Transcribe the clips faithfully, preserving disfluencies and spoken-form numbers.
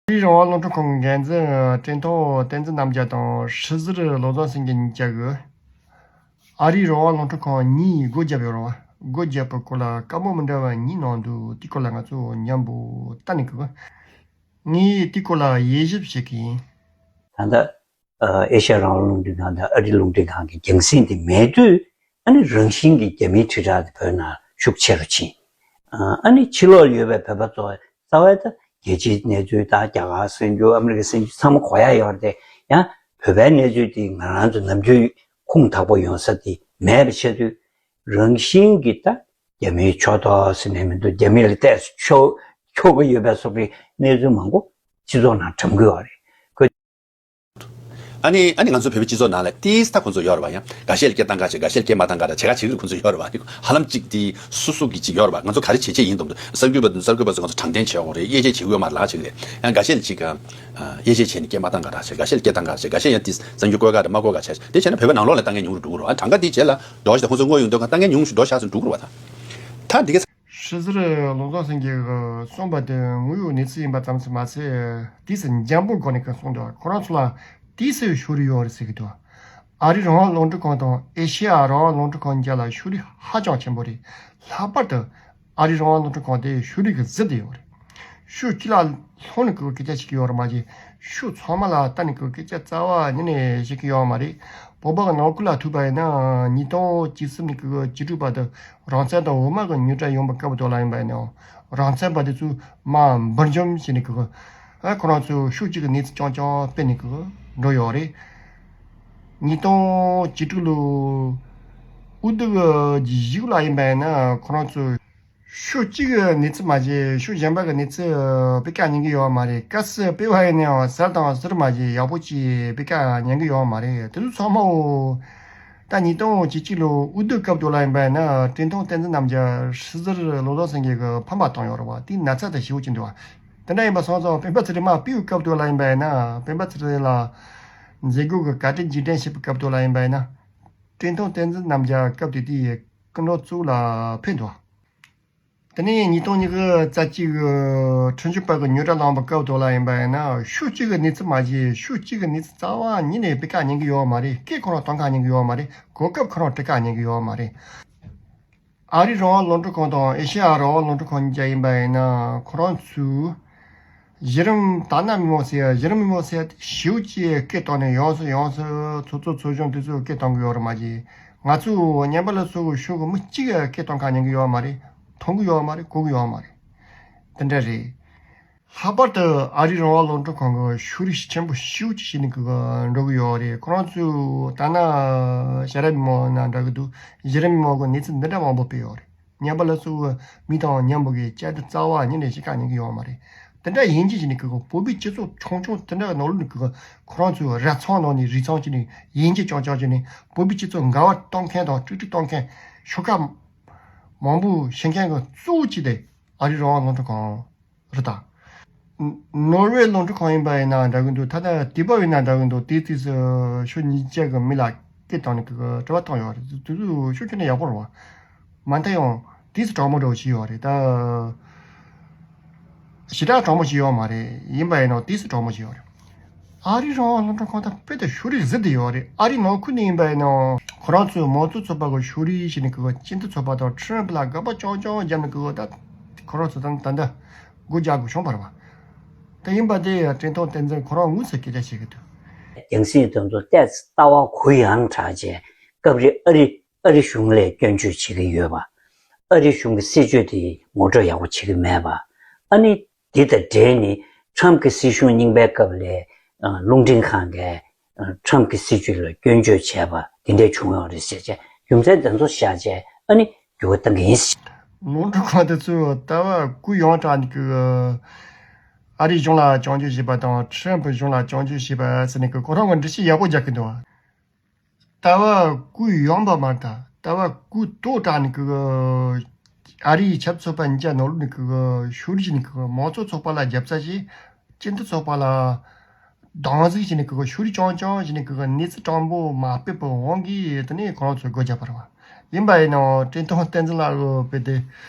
ཨ་རིའི་རང་དབང་རླུང་འཕྲིན་ཁང་འགན་འཛིན་ཀྲེང་ཐུང་བསྟན་འཛིན་རྣམ་རྒྱལ་དང་ཧྲི་ཟུར་བློ་བཟང་སེང་གེ་གཉིས་ཀྱིས། ཨ་རིའི་རང་དབང་རླུང་འཕྲིན་ཁང་གཉིས་སྒོ་བརྒྱབ་ཡོད་རེད་བ། སྒོ་བརྒྱབ་པའི་སྐོར་ལ་བཀའ་མོལ་མི་འདྲ་བ་གཉིས་གནང་འདུག་དེའི་སྐོར་ལ་ང་ཚོ་མཉམ་པོ་བལྟ་ནས་གི། ངས་དེའི་སྐོར་ལ་དབྱེ་ཞིབ་བྱེད་ཀྱི་ཡིན། ད་ལྟ་ཨེ་ཤ་ཡ་རང་དབང་རླུང་འཕྲིན་ཁང་དང་ཨ་རི་རླུང་འཕྲིན་ཁང་གི་རྒྱང་སྲིང་དེ་མེད་དུས། ཨ་ནི་རང་བཞིན་གྱིས་རྒྱ་མིའི་དྲིལ་བསྒྲགས་དེ་བོད་ནང་ཤུགས་ཆེ་རུ་ཕྱིན། ཨ་ནི་ཕྱི་ལོགས་ཡོད་པའི་བོད་པ་ཚོ་རྩ་བའི་ད་རྒྱལ་སྤྱིའི་གནས་ཚུལ་དང་རྒྱ་གར་གསར་འགྱུར་ཨ་མི་རི་ཀའི་གསར་འགྱུར་ཚང་མ་གོ་ཡ་ཡོད་རེད་དེ། ཡང་བོད་པའི་གནས་ཚུལ་དེ་ང་རང་ཚོ་ནམ་རྒྱུན་ཁུངས་དག་པོ་ཡོང་ས་དེ་མེད་པ་བྱས་དུས། རང་བཞིན་གྱིས་ད་རྒྱ་མིའི་ཕྱོགས་གཏོགས་ཟེར་ནས་མི་འདུག་རྒྱ་མི་ལ་ཏོག་ཙམ་ཕྱོགས་ཕྱོགས་ཀྱི་ཡོད་པའི་བཟོ་འདྲའི་གནས་ཚུལ་མང་པོ་སྤྱི་ཚོགས་ནང་གྲམ་གྱི་ཡོད་རེད། ཁོས། ཨ་ནི་ཨ་ནི་ང་ཚོ་བོད་པའི་སྤྱི་ཚོགས་ནང་ལ་ཏིས་ད་ཁོ་ཚོ་ཡོད་རེད་བ། ཡང་འགའ་ཤས་ལ་སྐད་བཏང་ག་བྱེད། འགའ་ཤས་ལ་སྐད་མ་བཏང་ག་ར་བྱེད་ག་བྱེད་ཀྱི་རེད། ཁོ་ཚོ་ཡོད་རེད་བ། ཧ་ལམ་གཅིག་དེ་སོ་སོ་གི་གཅིག་ཡོད་རེད་བ། ང་ཚོ་ག་རེ་བྱེད་ཆེད་ཡིན་འདུག་གསར་འགྱུར་པ་དང་གསར་འགོད་པ་ཚོ་ང་ཚོ་དྲང་བདེན་བྱེད་དགོས་རེད། དབྱེ་འབྱེད་བྱེད་དགོས་ཡོད་མ་རེད་ལ་བྱེད་ཀྱི་རེད། ཡང་འགའ་ཤས་ལ་གཅིག་ག་དབྱེ་འབྱེད་བྱས་ནས་སྐད་མ་བཏང་ག་ར་བྱེད། འགའ་ཤས་ལ་སྐད་བཏང་ག་ར་བྱེད། འགའ་ཤས་ཡང་ཏིས་གསར་འགྱུར་བཀོད་ག་ར་མ་བཀོད་ག་བྱེད། དེ་བྱས་ན་བོད་པའི་ནང་ལོགས་ལ་ལྟ་མཁན་ཉུང་རུ་འགྲོ་གི་རེད་བ། གྲངས་ཀ་དེ་རྗེས་ལ་འགྲོ་བཞག་ཁོ་ཚོ་དངོས་ཡོང་དུས་ལྟ་མཁན་ཉུང་རུ་འགྲོ་བཞག་ཚུལ་འགྲོ་གི་རེད་བ། ད་ད་འདི་ག་ཧྲི་ཟུར་བློ་བཟང་སེང་གེ་གིས་གསུངས་པ་དེ་དངོས་ཡོད་གནས་ཚུལ་ཡིན་པ་ཙམ་ཞིག་མ་ཚད། དུས་སུ་འཇམ་པོའི་སྒོ་ནས་གང་གསུངས་འདུག་ཁོ་རང་ཚོ་ལ་དུས་སུ་ཕྱོགས་རིས་ཡོད་རེད་ཟེར་གི་འདུག་ཨ་རིའི་རང་དབང་རླུང་འཕྲིན་ཁང་དང་ཨེ་ཤེ་ཡ་རང་དབང་རླུང་འཕྲིན་ཁང་གཉིས་ལ་ཕྱོགས་རིས་ཧ་ཅང་ཆེན་པོ་རེད། ལྷག་པར་དུ་ཨ་རིའི་རང་དབང་རླུང་འཕྲིན་ཁང་དེ་ཕྱོགས་རིས་ཀྱི་གཟི་དེ་ཡོད་རེད། ཕྱོགས་གཅིག་ལ་ལྷུང་ནས་གི་སྐད་ཆ་བཤད་ཀྱི་ཡོད་རེད་མ་གཞི། ཕྱོགས་ཚང་མ་ལ་ལྟ་ནས་གི་སྐད་ཆ་རྩ་བ་ཉིད་ནས་བཤད་ཀྱི་ཡོད་མ་རེད། བོད་པ་གི་ནང་ཁུལ་ལ་ཐུག་པ་ཡིན་ན་ཉིས་སྟོང་བཅུ་གསུམ་ནས་གི་བཅུ་དྲུག་བར་དུ་རང་བཙན་དང་འོས་མ་གི་མྱུར་བསྒྲགས་ཡོང་པའི་སྐབས་དེ་ལ་ཡིན་པ་ཡིན་ན། རང་བཙན་པ་དེ་ཚོས་མར་འབུར་འཇོམས་བྱས་ནས་གི། ཨ་ཁོ་རང་ཚོས་ཕྱོགས་གཅིག་གི་གནས་ཚུལ་རྐྱང་རྐྱང་སྤེལ་ནས་གི་འགྲོ་ཡོད་རེད། ཉིས་སྟོང་བཅུ་དྲུག་ལོའི་དབུ་ཟླ་གི་བཞི་ལ་ཡིན་པ་ཡིན་ན་ཁོ་རང་ཚོས་ཕྱོགས་གཅིག་གི་གནས་ཚུལ་མ་བྱས་ཕྱོགས་གཞན་པ་གི་གནས་ཚུལ་སྤེལ་ག་ཉན་གི་ཡོད་མ་རེད། གལ་སྲིད་སྤེལ་བ་ཡིན་ནའང་གསལ་དང་གསལ་མ་བྱས་ཡག་པོ་ཅིག་སྤེལ་ག་ཉན་གི་ཡོད་མ་རེད། དེ་ཚོ་ཚང་མའོ། ད་ཉིས་སྟོང་བཅུ་གཅིག་ལོའི་དབུ་ཟླ་སྐབས་དེ་ལ་ཡིན་པ་ཡིན་ན་ཀྲེང་ཐུང་བསྟན་འཛིན་རྣམ་རྒྱལ་ཧྲི་ཟུར་བློ་བཟང་སེང་གེ་གིས་ཕམ་པ་བཏང་ཡོད་རེད་བ། དེ་ན་ཚ་དེ་ཞེ་པོ་ཅིག་འདུག་བ། དེ་འདྲ་ཡིན་པ་སོང་ཙང་སྤེན་པ་ཚེ་རིང་མར་ཕུད་པའི་སྐབས་དེ་ལ་ཡིན་པ་ཡིན་ན་སྤེན་པ་ཚེ་རིང་ལ་མཛད་སྒོ་གི་བཀའ་དྲིན་རྗེས་དྲན་བྱེད་པའི་སྐབས་དེ་ལ་ཡིན་པ་ཡིན་ན། ཀྲེང་ཐུང་བསྟན་འཛིན་རྣམ་རྒྱལ་སྐབས་དེ་དེའི་སྐུ་མགྲོན་གཙོ་བོ་ལ་ཕེབས་འདུག་དེ་ནས་ཉིས་སྟོང་ཉི་ཤུ་རྩ་གཅིག་གི་ཁྲིམས་ཞིབ་པ་གི་མྱུར་བསྒྲགས་བླངས་པའི་སྐབས་དེ་ལ་ཡིན་པ་ཡིན་ན་ཕྱོགས་གཅིག་གི་གནས་ཚུལ་མ་བྱས་ཕྱོགས་གཅིག་གི་གནས་ཚུལ་རྩ་བ་ཉིད་ནས་སྤེལ་ག་ཉན་གི་ཡོད་མ་རེད། སྐད་ཁོ་རང་གཏོང་ག་ཉན་གི་ཡོད་མ་རེད། གོ་སྐབས་ཁོ་རང་སྤྲད་ག་ཉན་གི་ཡོད་མ་རེད། ཨ་རིའི་རང་དབང་རླུང་འཕྲིན་ཁང་དང་ཨེ་ཤེ་ཡ་རང་དབང་རླུང་འཕྲིན་ཁང་གཉིས་ཀ་ཡིན་པ་ཡིན་ན་ཁོ་རང་ཚོས་གཞི་རིམ་ད་ནང་མི་མང་ཟེར་གཞི་རིམ་མི་མང་ཟེར་ཞེ་པོ་ཅིག་སྐད་བཏང་ནས་ཡོངས་སུ་ཡོངས་སུ་ཚོགས་གཙོ་ཚོགས་གཞོན་དེ་ཚོས་སྐད་གཏོང་གི་ཡོད་རེད་མ་གཞི། ང་ཚོ་ཉན་པ་ལ་སོགས་པའི་ཕྱོགས་ཀྱི་མི་གཅིག་གིས་སྐད་གཏོང་ག་ཉན་གི་ཡོད་མ་རེད། མཐོང་གི་ཡོད་མ་རེད། གོ་གི་ཡོད་མ་རེད། དེ་འདྲ་རེད། ལྷག་པར་དུ་ཨ་རིའི་རང་དབང་རླུང་འཕྲིན་ཁང་གིས་ཕྱོགས་རིས་ཆེན་པོ་ཞེ་པོ་ཅིག་བྱས་ནས་གི་འགྲོ་གི་ཡོད་རེད། ཁོ་རང་ཚོས་ད་ནང་ཞལ་རས་མི་མང་ནང་འདྲ་གི་འདུག་གཞི་རིམ་མི་མང་གི་གནས་ཚུལ་འདི་འདྲ་མང་པོ་སྤེལ་ཡོད་རེད། ཉན་པ་ལ་སོགས་པའི་མི་དང་མཉམ་པོ་གི་བཅར་འདྲི་རྩ་བ་ཉིད་ནས་བྱེད་ག་ཉན་གི་ཡོད་མ་རེད། དེ་འདྲ་ཡིན་གཅིག་བྱས་ནས་གི་བོད་པའི་སྤྱི་ཚོགས་ཆུང་ཆུང་དེ་འདྲ་གི་ནང་ལོགས་ནས་གི་ཁོ་རང་ཚོས་ར་ཚང་ནང་ནས་རི་ཚང་བྱས་ནས་ཡིན་གཅིག་རྐྱང་རྐྱང་བྱས་ནས་བོད་པའི་སྤྱི་ཚོགས་འགལ་བ་གཏོང་མཁན་དང་དཀྲུག་དཀྲུག་གཏོང་མཁན་ཤོག་ཁག་མང་པོ་བྱེད་མཁན་གི་གཙོ་བོ་གཅིག་དེ་ཨ་རིའི་རང་དབང་རླུང་འཕྲིན་ཁང་རེད་ད། ནོར་ཝེ་རླུང་འཕྲིན་ཁང་ཡིན་པ་ཡིན་ན་འདྲ་གི་འདུག་ད་ལྟ་དུས་བབ་ཡིན་ན་འདྲ་གི་འདུག་དེའི་དུས་སུ་ཕྱོགས་གཉིས་ཆ་གི་མི་ལ་སྐད་བཏང་ནས་གི་དྲི་བ་བཏང་ཡོད་རེད། དུས་ཚོད་ཕྱོགས་ཁྱོན་ནས་ཡག་པོ་རེད་བ། མ་མཐའ་ཡང་དུས་སུ་གྲང་མོ་འདྲ་བོ་ཞིག་ཡོད་རེད་ད། ཞེ་དྲག་གྲང་མོ་ཞིག་ཡོད་མ་རེད། ཡིན་པ་ཡིན་ན་དུས་སུ་གྲང་མོ་ཞིག་ཡོད་རེད། ཨ་རིའི་རང་དབང་རླུང་འཕྲིན་ཁང་ད་དཔེ་དེ་ཕྱོགས་རིས་གཟི་དེ་ཡོད་རེད། ཨ་རིའི་ནང་ཁུལ་ནས་ཡིན་པ་ཡིན་ན་ཁོ་རང་ཚོའི་མང་གཙོ་ཚོགས་པ་གི་ཕྱོགས་རིས་བྱས་ནས་གི་སྤྱི་མཐུན་ཚོགས་པ་དང་ཁྲི་རན་པུ་ལ་དགག་པ་རྐྱང་རྐྱང་བརྒྱབ་ནས་གི་ད་ཁོ་རང་ཚོ་ད་ད་ལྟ་སྒོ་རྒྱག་དགོས་བྱུང་བ་རེད་བ། དེ་ཡིན་པ་དེ་ཀྲེང་ཐུང་བསྟན་འཛིན་ཁོ་རང་དངོས་སུ་སྐད་ཆ་བཤད་ཀྱི་འདུག་རྒྱང་སྲིང་དེ་ཚོ་ཏོག་ཙམ་ལྟ་བ་གུ་ཡངས་དྲགས་བྱས་སྐབས་རེ་ཨ་རི་ཨ་རི་གཞུང་ལ་སྐྱོན་བརྗོད་བྱེད་ཀྱི་ཡོད་པ། ཨ་རི་གཞུང་གི་སྲིད་བྱུས་དེ་ངོ་སྤྲོད་ཡག་པོ་བྱེད་ཀྱི་མེད་པ། ཨ་ནི་འདི་དང་འབྲེལ་ནས་ཁྲམ་གྱི་སྲིད་གཞུང་རྙིང་པའི་སྐབས་ལ་ཨ་རླུང་འཕྲིན་ཁང་གིས་ཨ་ཁྲམ་གྱི་སྲིད་བྱུས་ལ་སྐྱོན་བརྗོད་བྱས་པ་དེ་འདྲ་བྱུང་ཡོད་རེད་ཟེར་བྱས་རྒྱུ་མཚན་དེ་ཚོ་བཞག་བྱས་ཨ་ནི་འགྱུར་བ་གཏང་གི་ཡིན་ཟེར། རླུང་འཕྲིན་ཁང་དེ་ཚོས་ལྟ་བ་གུ་ཡངས་དྲགས་ནས་ཀྱི་ཨ་རིའི་གཞུང་ལ་སྐྱོན་བརྗོད་བྱས་པ་དང་ཁྲི་རན་པུ་གཞུང་ལ་སྐྱོན་བརྗོད་བྱས་པ་ཟེར་ནས་ཀྱི་ཁོ་རང་གི་འགྲེལ་བཤད་ཡག་པོ་རྒྱག་གི་འདུག་ལྟ་བ་གུ་ཡངས་པ་མ་རེད་ད། ལྟ་བ་གུ་དོག་དྲགས་ནས་ཀྱི་ཨ་རིའི་ཆབ་སྲིད་ཚོགས་པ་གཉིས་ཀ་ནང་ལོགས་ནས་ཀྱི་ཕྱོགས་རིས་བྱས་ནས་ཀྱི་མང་གཙོ་ཚོགས་པ་ལ་རྒྱབ་རྩ་བྱས། སྤྱི་མཐུན་ཚོགས་པ་ལ་སྡང་ཟུག་བྱས་ནས་ཀྱི་ཕྱོགས་རིས་རྐྱང་རྐྱང་བྱས་ནས་ཀྱི་གནས་ཚུལ་དྲང་པོ་མ་སྤེལ་བའི་དབང་གིས་དེ་ནས་ཁོ་རང་ཚོས་སྒོ་བརྒྱབ་པ་རེད་བ། ཡིན་པ་ཡིན་ནའང་ཀྲེང་ཐུང་བསྟན་འཛིན་ལགས་ཀྱིས་དཔེ་དེ་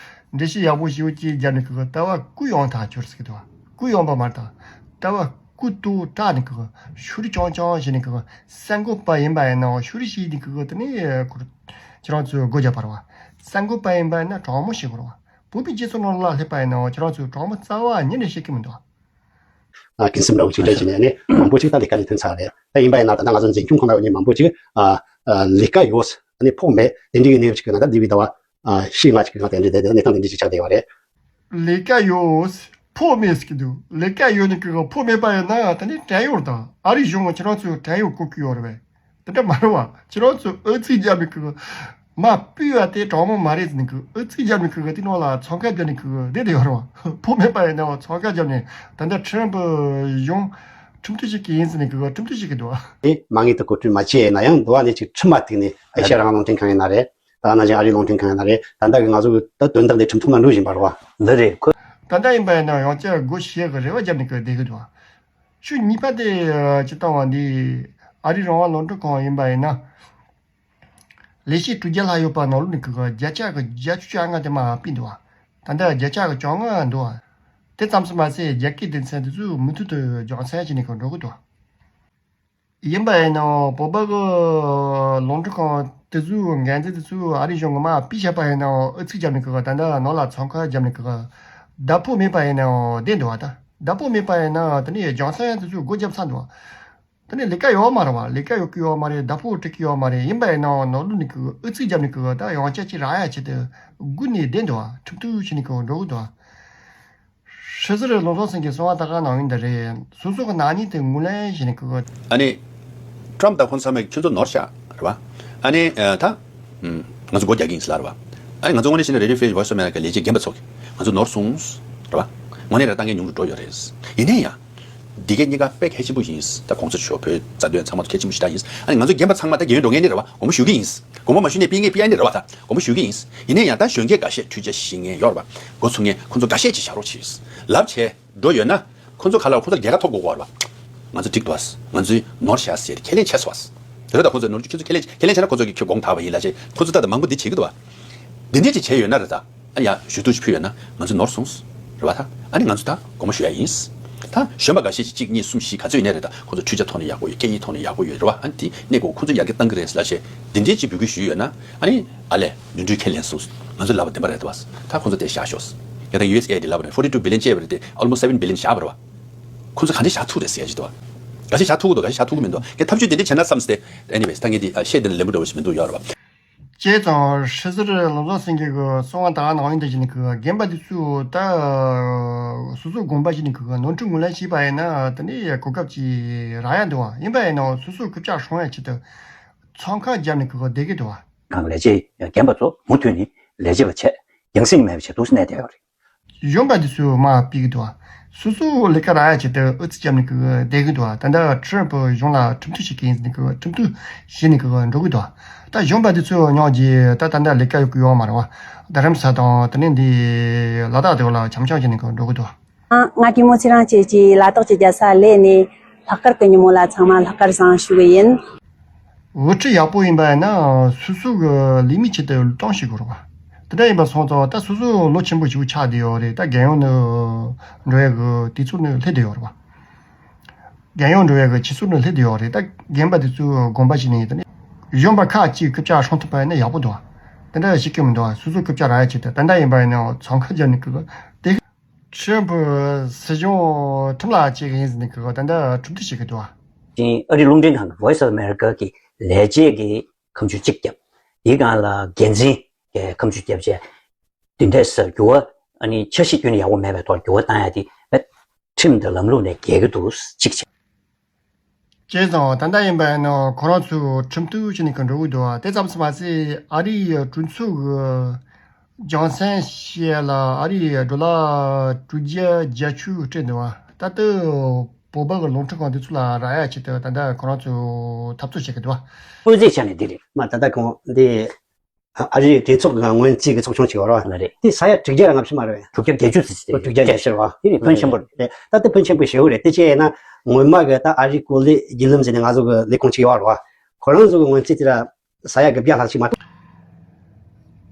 འགྲེལ་བཤད་ཡག་པོ་ཞེ་པོ་ཅིག་བརྒྱབ་ནས་ཀྱི་ལྟ་བ་གུ་ཡངས་དྲགས་གྱུར་ཟེར་གྱི་འདུག་བ། གུ་ཡངས་པ་མ་རེད་ད། ལྟ་བ་སྐུ་ཏོ་དྲག་ནི་གི་ཤུ་རི་ཅང་ཅང་བྱས་ནི་གི་གསར་འགོད་པ་ཡིན་པ་ཡིན་ནའང་ཤུ་རི་ཤེས་ནི་གི་དེ་ནི་ཁོ་ཁྱེད་རང་ཚོས་སྒོ་རྒྱབ་པ་རེད་བ། གསར་འགོད་པ་ཡིན་པ་ཡིན་ན་དྲང་མོ་བཤད་དགོས་རེད་བ། བོད་པའི་སྤྱི་ཚོགས་ནང་ལ་སླེབས་པ་ཡིན་ནའང་ཁྱེད་རང་ཚོས་དྲང་མོ་རྩ་བ་ཉིད་ནས་བཤད་ཀྱི་མི་འདུག་ཨ། ཀུན་སེམས་འདྲ་བོ་ཅིག་སྤྲད་བྱས་ནས་ནི་མང་པོ་ཅིག་ད་ལས་ཀ་ནས་ཐོན་ཚར་རེད། ད་ཡིན་པ་ཡིན་ན་ད་ལྟ་ང་ཚོ་འཛིན་སྐྱོང་ཁང་ནང་ཡོད་མཁན་མང་པོ་ཅིག་ཨ་ཨ་ལས་ཀ་ཡོད་ཨ་ནི་ཕོགས་མེད་དེ་འདྲའི་གནས་བབ་ཅིག་གི་ནང་ད་འདི་བའི་ཟླ་བ་ཨ་བཞི་ལྔ་ཅིག་གི་ནང་དེ་འདྲའི་དེ་གནས་སྟངས་དེ་འདྲའི་ཅིག་ཆགས་བསྡད་ཡོད་རེད། ལས་ཀ་ཡོད་ཕོགས་མེད་ཟེར་གྱི་འདུག་ལས་ཀ་ཡོད་ནི་གི་ཕོགས་མེད་པ་ཡིན་ན་ད་ནི་བྲན་གཡོག་དང་ཨ་རིའི་གཞུང་ཁྱེད་རང་ཚོས་བྲན་གཡོག་བཀོལ་གྱི་ཡོད་རེད་པས། དེ་འདྲ་མ་རེད་བ། ཁྱེད་རང་ཚོས་ཨུ་ཚུགས་རྒྱབ་ནི་གི་མ་སྤུས་པ་དེ་དྲང་མོ་མ་རེད་ཟེར་ནི་གི་ཨུ་ཚུགས་རྒྱབ་ནི་གི་དེ་ནང་ལ་འཚང་ཁ་རྒྱབ་ནི་གི་བསྡད་དེ་ཡོད་རེད་བ། ཕོགས་མེད་པ་ཡིན་ན་འཚང་ཁ་རྒྱབ་ནས་ད་ལྟ་ཁྲིམས་གཞུང་ཁྲིམས་མཐུན་ཞིག་གི་ཡིན་ཟེར་ནི་གི་ཁྲིམས་མཐུན་ཞིག་གི་འདུག་བ། དེ་མ་ངེས་དུ་གོ་སྒྲིག་མ་བྱས་ན་ཡང་འདུག་བ་ནི་ཅིག་ཁྲིམས་མ་བརྩིས་ནས་ཨེ་ཤ་རང་དབང་རླུང་འཕྲིན་ཁང་ཡིན་ན་རེད། ད་ནང་བཞིན་ཨ་རིའི་རླུང་འཕྲིན་ཁང་ཡིན་ན་རེད། ད་ལྟ་གི་ང་ཚོ་གི་ད་དོན་དག་འདི་ཁྲིམས་ཐོག་ལ་འགྲོ་བཞིན་པ་རེད་བ། འདི་རེད་ཁོ། ད་ལྟ་ཡིན་པ་ཡིན་ན་ཡང་བསྐྱར་སྒོ་ཕྱེ་གི་རེ་བ་བརྒྱབ་ནས་གི་བསྡད་གི་འདུག་བ། ཕྱོགས་གཉིས་པ་དེ་སྤྱིར་བཏང་བ་འདི་ཨ་རིའི་རང་དབང་རླུང་འཕྲིན་ཁང་ཡིན་པ་ཡིན་ན། ལས་བྱེད་དྲུག་བརྒྱ་ལྷག་ཡོད་པ་ནང་ལོགས་ནས་གི་བརྒྱ་ཆ་གི་བརྒྱད་ཅུ་གྱ་ལྔ་དེ་མར་ཕུད་འདུག་བ། ད་ལྟ་བརྒྱ་ཆ་གི་བཅོ་ལྔ་འདུག་བ། དེ་ཙམ་དུ་མ་ཟད་རྒྱ་སྐད་སྡེ་ཚན་དེ་ཚོས་མུ་མཐུད་དུ་རྒྱང་སྲིང་བྱས་ནས་གི་འགྲོ་གི་འདུག་བ། ཡིན་པ་ཡིན་ནའང་བོད་པ་གི་རླུང་འཕྲིན་ཁང་དེ་ཚོའི་འགན་འཛིན་དེ་ཚོས་ཨ་རིའི་གཞུང་གི་མར་ཕུད་བཞག་པ་ཡིན་ནའང་ཨུ་ཚུགས་རྒྱབ་ནས་གི་ད་ལྟ་ནང་ལ་འཚང་ཁ་རྒྱབ་ནས་གི་བརྡ་ཕོགས་མེད་པ་ཡིན་ནའང་བསྡད་འདུག་བ། ད་བརྡ་ཕོགས་མེད་པ་ཡིན་ནའང་དེ་ནས་རྒྱང་སྲིང་དེ་ཚོས་སྒོ་བརྒྱབ་ཚར་འདུག་བ། དེ་ནས་ལས་ཀ་ཡོད་མ་རེད་བ། ལས་ཀ་ཡོད་ཀྱི་ཡོད་མ་རེད། བརྡ་ཕོགས་སྤྲད་ཀྱི་ཡོད་མ་རེད། ཡིན་པ་ཡིན་ནའང་ནང་ལོགས་ནས་གི་ཨུ་ཚུགས་རྒྱབ་ནས་གི་ད་ཡང་བསྐྱར་ཅིག་རག་ཡ་ཆེད་དུ་སྒུག་ནས་བསྡད་འདུག་བ། ཁྲིམས་གཏུག་བྱས་ནས་གི་འགྲོ་གི་འདུག་བ། ཧྲི་ཟུར་ལུང་ཚང་སེང་གེ་གསང་བ་ད་ག་ནང་ཡིན་ད་རེད། སོ་སོ་གི་ནག་ཉེས་དེ་ངོས་ལེན་བྱས་ནས་གི། ཨ་ནི། ཀྲམ་དང་ཁོང་ཚང་མས་ཁྱོད་ཚོ་ནོར་ཤག་རེད་བ། ཨ་ནི་ད། ང་ཚོ་སྒོ་རྒྱག་གི་ཡིན་ཟེར་ལབ་རེད་བ། ཨ་ནི་ང་ཚོ་དངོས་གནས་བྱས་ན་Radio Free Voice of America་ལས་བྱེད་རྒན་པ་ཚོ་གིས་ང་ཚོ་ནོར་སོང་རེད་བ། དངོས་གནས་རང་ལྟ་མཁན་ཉུང་རུ་འགྲོ་ཡོད་རེད། ཡིན་ན་ཡང་། འདི་གའི་གཉིས་ཀ་དཔེ་གལ་ཆེན་པོ་ཡིན། ད་གོང་ས་མཆོག་བོད་རྩ་དོན་ཚང་མ་གལ་ཆེན་པོ་ཞེ་དྲག་ཡིན། ཨ་ནི་ང་ཚོ་རྒན་པ་ཚང་མ་ད་རྒན་ཡོལ་འགྲོ་མཁན་ནི་རེད་བ། དགོངས་པ་ཞུ་གི་ཡིན། དགོངས་པ་མ་ཞུས་ན་ཕྱིས་ངས་ཕྱིས་ཡ་ནི་རེད་བ། ད་དགོངས་པ་ཞུ་གི་ཡིན། ཡིན་ན་ཡང་ད་གཞོན་སྐྱེས་འགའ་ཤས་འཕྲུལ་ཆས་ཤེས་མཁན་ཡོད་རེད་བ། འགོ་ཚུགས་མཁན་ཁོང་ཚོ་འགའ་ཤས་ཅིག་བཞག་རོགས་གྱིས། ལབ་བྱས་འགྲོ་ཡོད་ན། ཁོང་ཚོ་ག་ལ་ཁོང་ཚོ་རྒྱལ་ཁ་ཐོབ་དགོས་ཀྱི་ཡོད་རེད་བ། ང་ཚོ་འགྲིག་འདུག་ང་ཚོས་ནོར་བཞག་ཟེར་ཁས་ལེན་བྱས་སོང་བ། དེ་ལྟར་ཁོང་ཚོས་ནོར་གྱི་ཁྱོད་ཚོ་ཁས་ལེན་ཁས་ལེན་བྱས་ན་ཁོང་ཚོ་གི་ཁྱོད་དགོངས་དག་པ་ཡིན་ལབ་བྱས་ཁོང་ཚོ་ད་ལྟ་མང་པོ་འདི་བྱེད་ཀྱི་འདུག་བ། འདི་འདྲས་ཅིག་བྱས་ཡོད་ན་རེད་ད། ཨ་ཡ་ཞུ་གཏུག་ཅིག་ཕུལ་ཡོད་ན་ང་ཚོ་ནོར་སོང་། རེད་བ་ད། ཨ་ནི་ང་ཚོ་ད་དགོངས་པ་ཞུ་ཡ་ཡིན། ད་གཞོན་པ་འགའ་ཤས་ཤིག་གཅིག་གཉིས་གསུམ་བཞི་ག་ཚོད་ཡིན་ནའི་རེད་ད། ཁོང་ཚོ་འཕྲུལ་ཆས་ཐོག་ནས་ཡག་པོ་ཡོད། སྐད་ཡིག་ཐོག་ནས་ཡག་པོ་ཡོད་རེད་བ། ཨ་ནི་དེ་གནས་སྐབས་ཁོང་ཚོ་ཡར་རྒྱས་གཏང་གི་རེད་ལབ་བྱས་འདི་འདྲས་ཅིག་འབོད་སྐུལ་ཞུས་ཡོད་ན། ཨ་ནི་ཨ་ལས་ནོར་འཁྲུལ་ཁས་ལེན་སོང་། ང་ཚོ་ལབ་པ་བདེན་པ་རེད་བ། ད་ཁོང་ཚོ་དེ་བཞག་ཤོག་ཡ་ད་ཡུ་ཨེས་ཨེ་ཌི་ལབ་པ་རེད། ཕོར་ཊི་ཊུ་བི་ལི་ཡན་བཅད་པ་རེད་དེ་ཨོལ་མོ་སི་སེ་བེན་བི་ལི་ཡན་བཞག་པ་རེད་བ། ཁོང་ཚོ་ག་འདྲས་བཞག་ཐུབ་རེད་ཟེར་ཡ་ཅིག་འདུག་བ། ག་འདྲས་བཞག་ཐུབ་ཀྱི་འདུག་ག་འདྲས་བཞག་ཐུབ་ཀྱི་མི་འདུག་ཁྱེད་ཐབས་ཇུས་དེ་འདྲས་བྱས་ན་བསམ་སྟེ། ཨེ་ནི་ཝེ་ད་ངས་འདི་བཤད་དེ་ལ་ལན་པོ་འདྲ་བོ་ཞིག་མི་འདུག་ཡོད་རེད་བ། བྱས་ཙང་ཧྲི་ཟུར་ལུང་ཚང་སེང་གེ་གི་གསང་བ་ད་ག་ནང་བཞིན་དེ་བྱས་ནས་གི་རྒན་པ་དེ་ཚོས་ད་སོ་སོ་དགོངས་པ་བཞེས་ནས་གི་ནོར་འཁྲུལ་ངོས་ལེན་བྱས་པ་ཡིན་ན་དེ་ནས་གོ་སྐབས་ཅིག་རག་ཡ་འདུག་བ། ཡིན་པ་ཡིན་ནའང་སོ་སོ་རྐུབ་བཀྱག་སྲུང་ཡ་ཆེད་དུ་འཚང་ཁ་བརྒྱབ་ནས་གི་བསྡད་ཀྱི་འདུག་བ། ཁང་ལས་བྱེད་རྒན་པ་ཚོ་མུ་མཐུད་ནས་ལས་བྱེད་པ་བྱས་རྒྱང་སྲིང་མེད་པ་བྱས་འདུག་སེ་གནས་བསྡད་ཡོད་རེད། གཞོན་པ་འདི་ཚོས་དམའ་ཕབ་ཀྱི་འདུག་བ། སོ་སོའི་ལས་ཀ་རག་ཡ་ཆེད་དུ་ཨུ་ཚུགས་བརྒྱབ་ནས་གི་བསྡད་ཀྱི་འདུག་བ། ད་ལྟ་ཁྲིམས་གཞུང་ལ་ཁྲིམས་གཏུག་བྱེད་ཀྱི་ཡིན་ཟེར་ནས་གི་ཁྲིམས་གཏུག་བྱས་ནས་གི་འགྲོ་གི་འདུག་བ། ད་གཞོན་པ་འདི་ཚོ་ཉོག་གི་ད་ད་ལྟ་ལས་ཀ་ཡོད་ཀྱི་ཡོད་མ་རེད་བ། རྡ་རམ་ས་དང་དེ་ནས་འདི་ལ་དྭགས་དེ་བ་ལ་འཆམ་འཆམ་བྱས་ནས་གི་འགྲོ་གི་འདུག་བ། ང་གི་མོ་ཚེ་རིང་བཅས་ཀྱིས་ལ་དྭགས་ཀྱི་རྒྱལ་ས་གླེ་ནས་ལྷག་དཀར་གྱི་ཉིན་མོ་ལ་ཚང་མ་ལྷག་དཀར་བཟང་ཞུ་གི་ཡིན། དབུ་ཁྲིད་ཡག་པོ་ཡིན་པ་ཡིན་ན་སོ་སོ་གི་ལས་མི་ཆེད་དུ་གཏོང་ཤེས་དགོས་རེད་བ། དེ་འདྲ་ཡིན་པ་སོང་ཙང་ད་སོ་སོ་ལོ་ཆེན་པོ་ཞིག་ཆགས་བསྡད་ཡོད་རེད། ད་རྒན་ཡོལ་ནས་འགྲོ་ཡ་གི་དུས་ཚོད་ནས་སླེབས་བསྡད་ཡོད་རེད་བ། རྒན་ཡོལ་འགྲོ་ཡ་གི་ཆུ་ཚོད་ནས་སླེབས་བསྡད་ཡོད་རེད། ད་རྒན་པ་དེ་ཚོས་དགོངས་པ་བཞེས་ནས་ད་ནི་གཞོན་པ་ཁག་ཅིག་རྐུབ་བཀྱག་སྲུང་ཐུབ་པ་ཡིན་ན་ཡག་པོ་འདུག་བ། དེ་འདྲ་ཞིག་གི་མི་འདུག་བ། སོ་སོ་རྐུབ་བཀྱག་རག་ཡ་ཆེད་དུ་ད་ལྟ་ཡིན་པ་ཡིན་ན་འཚང་ཁ་རྒྱབ་ནས་རྐུབ་བཀྱག་དེ། ཁྲིམས་སྲིད་གཞུང་ཁྲིམས་ལ་བྱེད་ཀྱི་ཡིན་ཟེར་ནས་གི་ད་ལྟ་གྲུབ་འབྲས་བྱེད་ཀྱི་འདུག་བ། ཅིང་ཨ་རི་རླུང་འཕྲིན་ཁང་གི་Voice of America་གི་ལས་བྱེད་ཀྱི་ཁ་མཆུ་གཅིག་བརྒྱབ། དེའི་སྒང་ལ་འགན་འཛིན་གྱི་ཁ་མཆུ་བརྒྱབ་བྱས། དེ་འདྲས་སར་འགྱུར་བ་ཨ་ནི་འཆར་གཞི་བརྒྱུད་ནས་ཡག་པོ་མེད་པའི་ཐོག་འགྱུར་བ་བཏང་ཡ་དེ་ཁྲིམས་དང་ལམ་ལུགས་ནས་འགལ་གྱི་འདུག་གཅིག་བྱས། བྱས་ཙང་ད་ལྟ་ཡིན་པ་ཡིན་ན་ཁོ་རང་ཚོས་ཁྲིམས་གཏུག་བྱས་ནས་གི་འགྲོ་གི་འདུག་བ། དེ་ཙམ་ཙམ་མ་ཟད་ཨ་རིའི་གྲོས་ཚོགས་ཀྱི་རྒྱང་སྲིང་བྱེད་ཡ་ལ་ཨ་རིའི་ཌོ་ལར་དྲུག་བརྒྱ་བརྒྱད་ཅུ་སྤྲད་འདུག་བ། ད་ལྟ་བོད་པ་གི་རླུང་འཕྲིན་ཁང་དེ་ཚོ་ལ་རག་ཡ་ཆེད་དུ་ད་ལྟ་ཁོ་རང་ཚོས་འཐབ་རྩོད་བྱེད་ཀྱི་འདུག་བ། དངོས་རྫས་ཆ་ནས་འདི་རེད། མ་ད་ལྟ་གོང་འདི་ཨ་རིའི་གྲོས་ཚོགས་ཀྱི་སྔོན་རྩིས་ཀྱི་ཚོགས་ཆུང་ཅིག་ཡོད་རེད་བ། ལ་རེད། དེ་ས་ཡ་དྲུག་བརྒྱ་ལྔ་བཅུ་མ་རེད་བས། དྲུག་བརྒྱ་བརྒྱད་ཅུ་ཙམ་ཞིག་རེད། དྲུག་བརྒྱ་བརྒྱད་ཅུ་རེད་བ། དེ་ནི་ཕོན་ཆེན་པོ་རེད། རེད། ད་ལྟ་ཕོན་ཆེན་པོ་ཞེ་པོ་རེད། དེ་བྱས་ཡིན་ན་སྔོན་མ་གི་ད་ཨ་རིའི་ཀོ་ལི་ཡི་ལིམ་ཟེར་ནས་ང་ཚོ་གི་ལས་ཁུངས་ཅིག་ཡོད་རེད་བ། ཁོ་རང་ཚོ་གི་སྔོན་རྩིས་དེ་ལ་ས་ཡ་དགུ་བརྒྱ་ལྷག་ཅིག་མ་གཏོགས།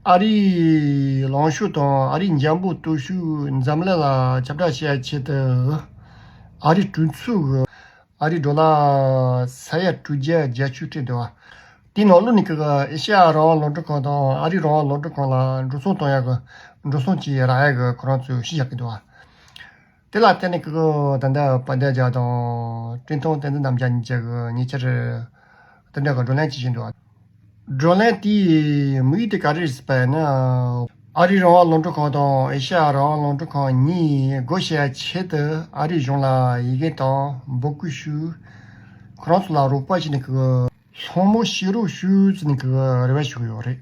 ཨ་རིའི་ལངས་ཕྱོགས་དང་ཨ་རིའི་འཇམ་པོ་སྟོབས་ཤུགས་འཛམ་གླིང་ལ་ཁྱབ་བསྒྲགས་བྱེད་ཡ་ཆེད་དུ། ཨ་རིའི་གྲོས་ཚོགས་ཀྱི་ཨ་རིའི་ཌོ་ལར་ས་ཡ་དྲུག་བརྒྱ་བརྒྱད་ཅུ་སྤྲད་འདུག་བ། དེའི་ནང་ལོགས་ནས་ཀྱི་ཨེ་ཤ་ཡ་རང་དབང་རླུང་འཕྲིན་ཁང་དང་ཨ་རིའི་རང་དབང་རླུང་འཕྲིན་ཁང་ལ་འགྲོ་སོང་གཏོང་ཡག་གི་འགྲོ་སོང་བཅས་རག་ཡག་གི་ཁོ་རང་ཚོས་ཞུ་བཞག་གི་འདུག་བ། དེ་ལ་བརྟེན་ནས་ཀྱི་ད་ལྟ་པ་དན་ཇཱ་དང་ཀྲིན་ཐུང་བསྟན་འཛིན་རྣམ་རྒྱལ་གཉིས་ཀྱི་ཉེ་ཆར་དེ་འདྲ་གི་བགྲོ་གླེང་བྱེད་བཞིན་འདུག་བ། བགྲོ་གླེང་དེའི་དམིགས་ཡུལ་དེ་ག་རེ་རེད་ཟེར་བ་ཡིན་ན། ཨ་རིའི་རང་དབང་རླུང་འཕྲིན་ཁང་དང་ཨེ་ཤ་ཡ་རང་དབང་རླུང་འཕྲིན་ཁང་གཉིས་སྒོ་ཕྱེ་ཡ་ཆེད་དུ་ཨ་རིའི་གཞུང་ལ་ཡི་གེ་དང་འབོད་སྐུལ་ཞུ། ཁོ་རང་ཚོ་ལ་རོགས་པ་བྱས་ནས་ཀྱི་སློང་མོ་བྱེད་རོགས་ཞུ་ཟེར་ནས་ཀྱི་རེ་བ་ཞུ་གི་ཡོད་རེད།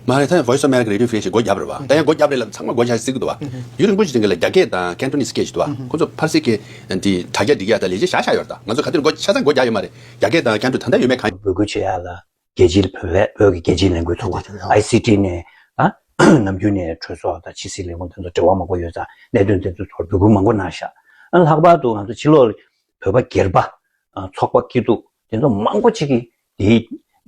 མ་རེད། ད་Voice of America Radio Free ཞེས་སྒོ་བརྒྱབ་རེད་བ། ད་ཡང་སྒོ་བརྒྱབ་རེད་ལབ་ཚང་མ་སྒོ་བརྒྱབ་ཟེར་གི་འདུག་བ། ཡུན་རིང་པོ་ཞིག་རིང་ལ་རྒྱ་སྐད་དང་ཀན་ཊོ་ནི་སི་སྐད་ཞིག་འདུག་བ། ཁོ་ཚོ་ཕར་ཚུར་གྱི་འདི་དྲ་རྒྱ་འགྲིག་ཡ་དང་ལས་བྱེད་བཞག་བཞག་ཡོད་རེད། ད་ང་ཚོ་ག་དུས་སྒོ་ཆ་ཚང་སྒོ་བརྒྱབ་ཡོད་མ་རེད། རྒྱ་སྐད་དང་ཀན་ཊོ་ད་ལྟ་ཡོད་མེད་གང་ཡིན། འབོད་སྐུལ་བྱེད་ཡ་ལ་རྒྱལ་སྤྱིའི་བོད་པའི་བོད་ཀྱི་རྒྱལ་སྤྱིའི་ལས་འགུལ་ཚོགས་པ་ཨའི་སི་ཊི་ནས་ཨ་ནམ་རྒྱུན་ནས་གྲོས་ཚོགས་དང་ཕྱི་སྲིད་ལས་ཁུངས་དེ་ཚོ་འབྲེལ་བ་མང་པོ་ཡོད་ཙང་གནད་དོན་དེ་ཚོའི་ཐོག་འབོད་སྐུལ་མང་པོ་གནང་ཤག་ཨ་ལྷག་པར་དུ་ང་ཚོ་ཕྱི་ལོགས་ལ་བོད་པ་སྒེར་པ་ཚོགས་པ་སྐྱིད་སྡུག་དེ་ཚོ་མང་པོ་ཅིག་གིས་དེའི་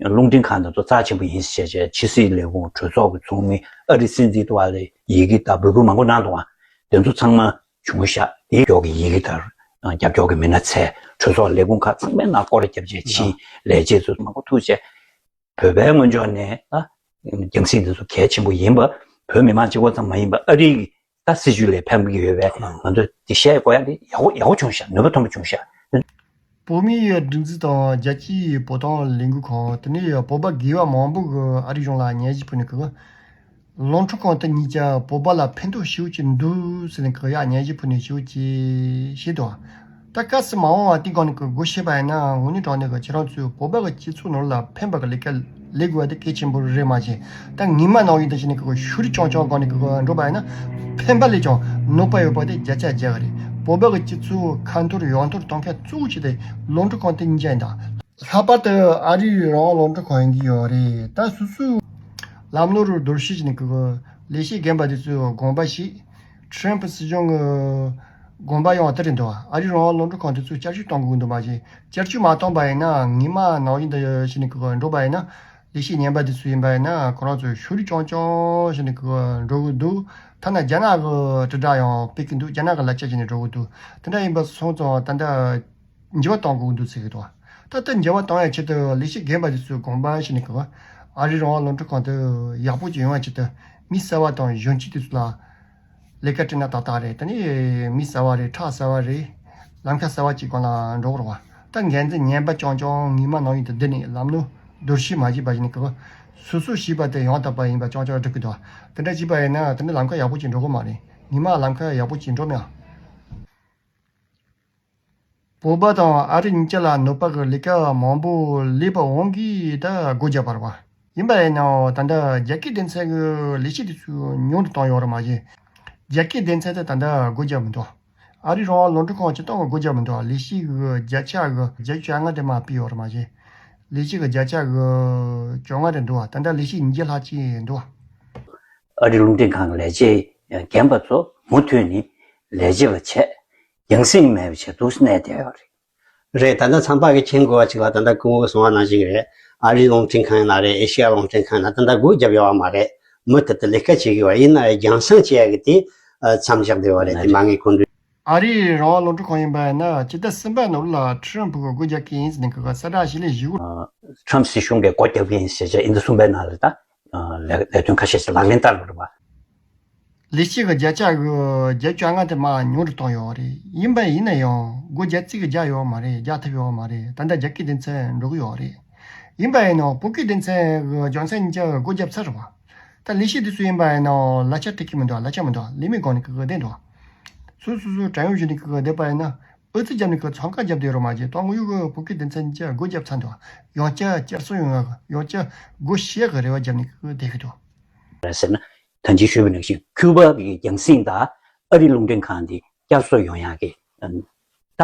རླུང་འཕྲིན་ཁང་དེ་ཚོ་རྩ་ཆེན་པོ་ཡིན་ཟེར་བྱས་ཕྱི་སྲིད་ལས་ཁུངས་གྲོས་ཚོགས་ཀྱི་ཚོགས་མི་ཨ་རིའི་སྲིད་འཛིན་དུ་བ་ལ་ཡི་གེ་དང་འབོད་སྐུལ་མང་པོ་གནང་འདུག་ཨ། དེ་ཚོ་ཚང་མ་བྱུང་ཤག་དེའི་རྒྱབ་སྐྱོར་གྱི་ཡི་གེ་དང་རྒྱབ་སྐྱོར་གྱི་མི་སྣ་ཚད་གྲོས་ཚོགས་ལས་ཁུངས་ཁག་ཚང་མའི་ནང་སྐོར་ར་བརྒྱབ་བྱས་ཕྱིན་ལས་བྱེད་ཚོ་མང་པོ་ཐུག་བྱས། བོད་པའི་ངོས་ཕྱོགས་ནས་ཨ་རྒྱང་སྲིང་འདི་ཚོ་གལ་ཆེན་པོ་ཡིན་པ། བོད་མི་མང་གཅིག་པོ་ཙམ་མ་ཡིན་པ་ཨ་རིའི་ད་སྲིད་བྱུས་ལ་ཕན་གྱི་ཡོད་པས་ང་ཚོས་འདི་བཤད་དགོས་ཡ་འདི་ཡག་པོ་ཡག་པོ་བྱུང་ཤག་ནུས་པ་ཐོན་པོ་བྱུང་ཤག་བོད་མིའི་སྒྲིག་འཛུགས་དང་རྒྱལ་སྤྱིའི་བོད་དོན་ལས་འགུལ་ཁང་དེ་ནས་བོད་པ་སྒེར་པ་མང་པོ་གིས་ཨ་རིའི་གཞུང་ལ་སྙན་ཞུ་ཕུལ་ནས་ཀྱི། རླུང་འཕྲིན་ཁང་དེ་གཉིས་ཀྱིས་བོད་པ་ལ་ཕན་ཐོགས་ཞེ་པོ་ཅིག་འདུག་ཟེར་ནས་ཀྱི་ཡ་སྙན་ཞུ་ཕུལ་ནས་ཞེ་པོ་ཅིག་བཤད་འདུག་ད་སྐབས་སུ་མ་འོངས་པ་དེའི་སྒང་ནས་ཀྱི་སྒོ་ཕྱེ་བ་ཡིན་ན་དངོས་གནས་དྲང་གནས་ཀྱི་ཁྱེད་རང་ཚོས་བོད་པ་གི་སྤྱི་ཚོགས་ནང་ལ་ཕན་པ་གི་ལས་ཀ་ལས་དགོས་པ་དེ་གལ་ཆེན་པོ་རེད་མ་གཞི། ད་ངོ་མ་ནང་བཞིན་དུ་བྱས་ནས་ཀྱི་ཤུགས་རིག་རྐྱང་རྐྱང་སྒང་ནས་ཀྱི་འགྲོ་བ་ཡིན་ན་ཕན་པ་ལས་ཀྱང་གནོད་པ་ཡོད་པ་དེ་བརྒྱ་ཆ་བརྒྱ་གི་རེད། བོད་པ་གི་སྤྱི་ཚོགས་ཁ་འཐོར་ཡོག་འཐོར་གཏོང་མཁན་གཙོ་བོ་ཅིག་དེ་རླུང་འཕྲིན་ཁང་དེ་གཉིས་ཀ་ཡིན་ད། ལྷག་པར་དུ་ཨ་རིའི་རང་དབང་རླུང་འཕྲིན་ཁང་ཡིན་གྱི་ཡོད་རེད། ད་སོ་སོའི་ལམ་ལུགས་རུ་བསྡུར་ཞིབ་བྱས་ནས་ཀྱི་ལས་བྱེད་རྒན་པ་དེ་ཚོའི་དགོངས་པ་བཞེས། ཁྲམ་ཕུ་སྲིད་གཞུང་གི་དགོངས་པ་ཡང་དེ་རེད་འདུག་ཨ་རིའི་རང་དབང་རླུང་འཕྲིན་ཁང་དེ་ཚོས་བསྐྱར་བཅོས་གཏོང་དགོས་ཀྱི་འདུག་མ་གཞི། བསྐྱར་བཅོས་མ་བཏང་པ་ཡིན་ན་ངོ་མ་ནང་བཞིན་དུ་བྱས་ནས་ཀྱི་འགྲོ་པ་ཡིན་ན་ལས་བྱེད་རྒན་པ་དེ་ཚོ་ཡིན་པ་ཡིན་ན་ཁོ་རང་ཚོས་ཤུགས་རིག་རྐྱང་རྐྱང་བྱས་ནས་ཀྱི་འགྲོ་གི་འདུག་ཐ་ན་རྒྱ་ནག་གི་དྲིལ་བསྒྲགས་ཡང་སྤེལ་གྱི་འདུག་རྒྱ་ནག་གི་ལབ་ཆ་བྱས་ནས་འགྲོ་གི་འདུག་དེ་འདྲ་ཡིན་པ་སོང་ཙང་ད་ལྟ། འགྱུར་བ་གཏོང་དགོས་འདུག་ཟེར་གྱི་འདུག་ད་ལྟ་འགྱུར་བ་གཏོང་ཡ་ཆེད་དུ་ལས་བྱེད་རྒན་པ་དེ་ཚོས་དགོངས་པ་བཞེས་ནས་ཀྱི་ཨ་རིའི་རང་དབང་རླུང་འཕྲིན་ཁང་དེ་ཡག་པོ་ཅིག་ཡོང་ཡ་ཆེད་དུ་མི་གསར་བ་དང་གཞོན་སྐྱེས་དེ་ཚོ་ལ་ལས་ཀ་སྤྲད་ན་ཏག་ཏག་རེད། དེ་ནས་མི་གསར་བ་རེད། ཁྲག་གསར་བ་རེད། ལམ་ཁ་གསར་བ་ཅིག་སྒང་ལ་འགྲོ་དགོས་རེད་བ། ད་འགན་འཛིན་ངན་པ་རྐྱང་རྐྱང་ངོ་མ་ནང་བཞིན་དུ་བསྡད་ནས་ལམ་ལུགས་བསྡུར་ཞིབ་མ་བྱས་པ་བྱས་ནས་ཀྱི་སོ་སོས་བྱས་པ་དེ་ཡང་དག་པ་ཡིན་པ་རྐྱང་རྐྱང་སྒྲུབ་ཀྱི་འདུག་དེ་འདྲ་བྱས་པ་ཡིན་ན་དེ་འདྲ་ལམ་ཁ་ཡག་པོ་ཅིག་འགྲོ་གི་མ་རེད། ངོ་མ་ལམ་ཁ་ཡག་པོ་ཅིག་འགྲོ་མེད། བོད་པ་དང་ཨ་རི་གཉིས་ཀ་ལ་གནོད་པ་གི་ལས་ཀ་མང་པོ་ལས་པ་འོང་གིས་ད་སྒོ་བརྒྱབ་པ་རེད་བ། ཡིན་པ་ཡིན་ནའང་ད་ལྟ་རྒྱ་སྐད་སྡེ་ཚན་གི་ལས་བྱེད་དེ་ཚོ་ཉུང་དུ་བཏང་ཡོད་རེད་མ་གཞི། རྒྱ་སྐད་སྡེ་ཚན་དེ་ད་ལྟ་སྒོ་བརྒྱབ་མི་འདུག་ཨ་རི་རང་དབང་རླུང་འཕྲིན་ཁང་སྤྱིར་བཏང་གི་སྒོ་བརྒྱབ་མི་འདུག་ལས་བྱེད་གི་བརྒྱ་ཆ་གི་བརྒྱད་ཅུ་གྱ་ལྔ་དེ་མར་ཕུད་ཡོད་རེད་མ་གཞི། ལས་བྱེད་གི་བརྒྱ་ཆ་གི་བཅོ་ལྔ་དེ་འདུག་ད་ལྟ་ལས་བྱེད་ཉིས་བརྒྱ་ལྷག་ཅིག་འདུག་ཨ་རི་རླུང་འཕྲིན་ཁང་གི་ལས་བྱེད་རྒན་པ་ཚོ་མུ་མཐུད་ནས་ལས་བྱེད་པ་བྱས། རྒྱང་སྲིང་མེད་པ་བྱས་འདུག་གནས་བསྡད་ཡོད་རེད། རེད། ད་ལྟ་ཚང་མ་གིས་མཁྱེན་དགོས་པ་ཅིག་ལ་ད་ལྟ་སྐུ་ངོ་གསུངས་པ་ནང་བཞིན་རེད། ཨ་རིའི་རླུང་འཕྲིན་ཁང་ཡིན་ན་རེད། ཨེ་ཤི་ཡ་རླུང་འཕྲིན་ཁང་ཡིན་ན་ད་ལྟ་སྒོ་བརྒྱབ་ཡོད་པ་མ་རེད། མུ་མཐུད་དུ་ལས་ཀ་བྱེད་ཀྱི་ཡོད་ཡིན་ན་རེད། རྒྱང་སྲིང་བྱེད་ཡ་གི་དེ་མཚམས་བཞག་བསྡད་ཡོད་རེད། དེ་མ་ངས་གོ་འདུག་ཨ་རིའི་རང་དབང་རླུང་འཕྲིན་ཁང་ཡིན་པ་ཡིན་ན་སྤྱི་ཟླ་གསུམ་པ་ནང་ལ་ཁྲི་རམ་ཕུ་གི་སྒོ་རྒྱག་གི་ཡིན་ཟེར་ནས་གི་གསལ་བསྒྲགས་བྱས་ལས་བཞི་གོ། ཁྲམ་སྲིད་གཞུང་གིས་སྒོ་རྒྱག་གི་ཡིན་ཟེར་བྱས་ཨིན་ཟླ་གསུམ་པའི་ནང་ལ་ད་ལས་ལས་དོན་ཁ་ཤས་ཤིག་ལག་ལེན་བསྟར་བ་རེད་བ། ལས་བྱེད་ཀྱི་བརྒྱ་ཆ་གི་བརྒྱད་ཅུ་གྱ་ལྔ་དེ་མར་ཉུང་དུ་བཏང་ཡོད་རེད། ཡིན་པ་ཡིན་ན་ཡང་སྒོ་རྒྱག་རྩིས་ཀྱི་རྒྱག་ཡོད་མ་རེད། རྒྱག་ཐུབ་ཡོད་མ་རེད། ད་ལྟ་རྒྱ་སྐད་སྡེ་ཚན་འགྲོ་གི་ཡོད་རེད། ཡིན་པ་ཡིན་ནའང་བོད་སྐད་སྡེ་ཚན་གྱི་རྒྱུ་མཚན་གྱིས་སྒོ་བརྒྱབ་ཚར་བ། ད་ལས་བྱེད་དེ་ཚོ་ཡིན་པ་ཡིན་ནའང་གླ་ཆ་སྤྲད་ཀྱི་མི་འདུག་གླ་ཆ་མི་འདུག་ལས་མི་སྒང་ནས་ཀྱི་བསྡད་འདུག་སོ་སོ་སོ་དྲན་གཡོ་བྱས་ནས་ཀྱི་བསྡད་པ་ཡིན་ན་ཨུ་ཚུགས་བརྒྱབ་ནས་ཀྱི་འཚང་ཁ་བརྒྱབ་བསྡད་ཡོད་རེད་མ་གཞི། ད་དངོས་ཡོད་ཀྱི་བོད་སྐད་སྡེ་ཚན་གྱིས་སྒོ་བརྒྱབ་ཚར་འདུག་ཡང་བསྐྱར་བསྐྱར་གསོ་ཡོང་ཡག་གི་ཡང་བསྐྱར་སྒོ་ཕྱེ་ཡག་གི་རེ་བ་བརྒྱབ་ནས་ཀྱི་བསྡད་ཀྱི་འདུག་རེད་ཟེར་ན། ད་ཅི་ཞུས་པ་ནང་བཞིན་ཁྱུ་པ་གི་རྒྱང་སྲིང་དང་ཨ་རི་རླུང་འཕྲིན་ཁང་འདི་བསྐྱར་གསོ་ཡོང་ཡག་གི་ད་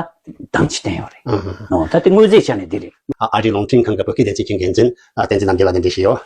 གདེང་ཅིག་བསྟན་ཡོད་རེད། ཨ་ཧ། ཨོ་ད་དེ་དངོས་རྫས་ཆ་ནས་འདི་རེད། ཨ་ཨ་རི་རླུང་འཕྲིན་ཁང་གི་བོད་སྐད་སྡེ་ཚན་གྱི་འགན་འཛིན་ཨ་བསྟན་འཛིན་རྣམ་རྒྱལ་ལགས་གདན་འདྲེན་ཞུས་ཡོད།